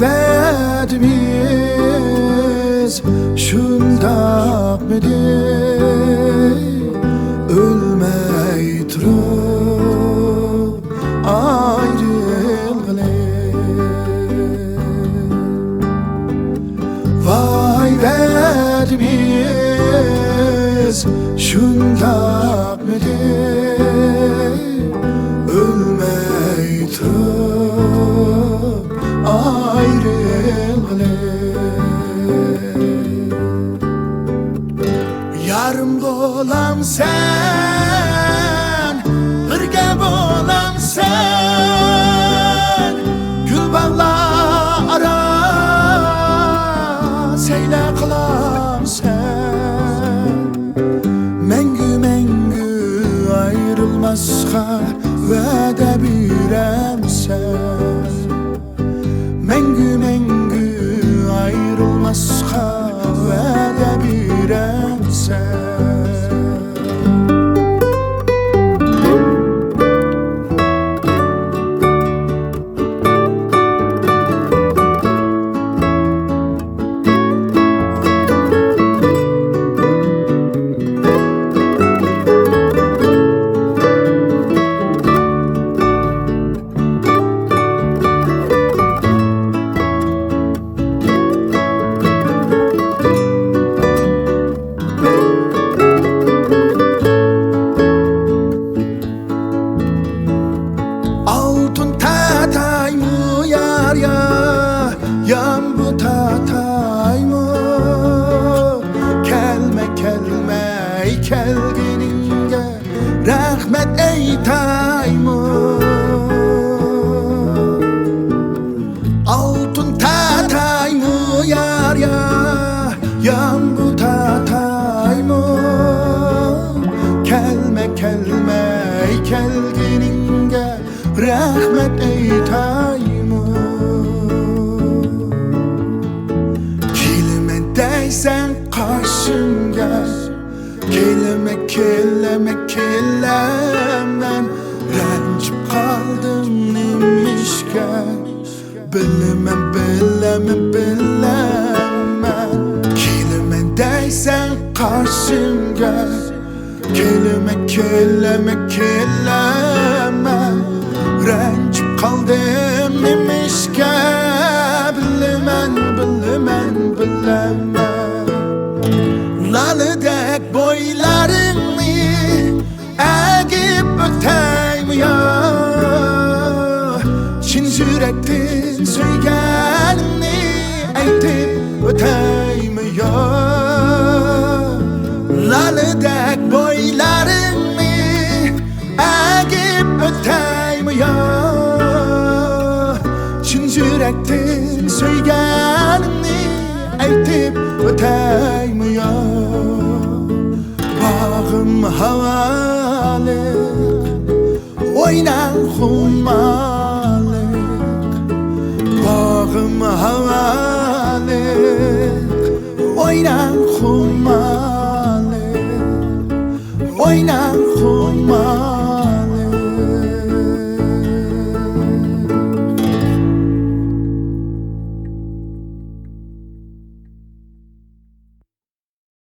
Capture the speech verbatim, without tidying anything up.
ۋەدىمىز شۇنداقمىدى؟ ئۆلمەي تۇرۇپ ئايرىلغىلى. ۋاي ۋەدىمىز شۇنداقمىدى؟ ئۆلمەي تۇرۇپ ئايرىلغىلى. يارىم بولامسەن، بىرگە بولامسەن، گۈل باغلار ئارا سەيلە قىلامسەن، مەڭگۈ، مەڭگۈ ئايرىلماسقا ۋەدە بېرەمسەن؟ مەڭگۈ، مەڭگۈ ئايرىلماسقا ۋەدە بېرەمسەن؟ ئالتۇن تاتايمۇ يار يا، يامبۇ تاتايمۇ؟ كەلمە، كەلمەي كەلگىنىڭگە رەھمەت ئېيتايمۇ؟ ئالتۇن تاتايمۇ يار يا، يامبۇ تاتايمۇ؟ كەلمە، كەلمەي كەلگىنىڭگە رەھمەت ئېيتايمۇ؟ كېلىمەن دەيسەن قېشىمغا، كېلىمەن، كېلىمەن، كېلىمەن، رەنجىپ قالدىم نېمىشقا؟ بىلىمەن، بىلىمەن، بىلىمەن، كېلىمەن دەيسەن قېشىمغا، كېلىمەن، كېلىمەن، كېلىمەن، رەنجىپ قالدىم نېمىشقا؟ بىلىمەن، بىلىمەن، بىلىمەن، لالىدەك بويلىرىڭنى ئەگىپ ئۆتەيمۇ يا؟ چىن يۈرەكتىن سۆيگەننى ئېيتىپ ئۆتەيمۇ يا؟ لالىدەك بويلىرىڭنى ئەگىپ ئۆتەيمۇ يا؟ چىن يۈرەكتىن سۆيگەننى ئېيتىپ ئۆتەيمۇ يا؟ باغىم ھاۋالىق، ئويناڭ خۇمارلىق. باغىم ھاۋالىق، ئويناڭ خۇمارلىق. ئويناڭ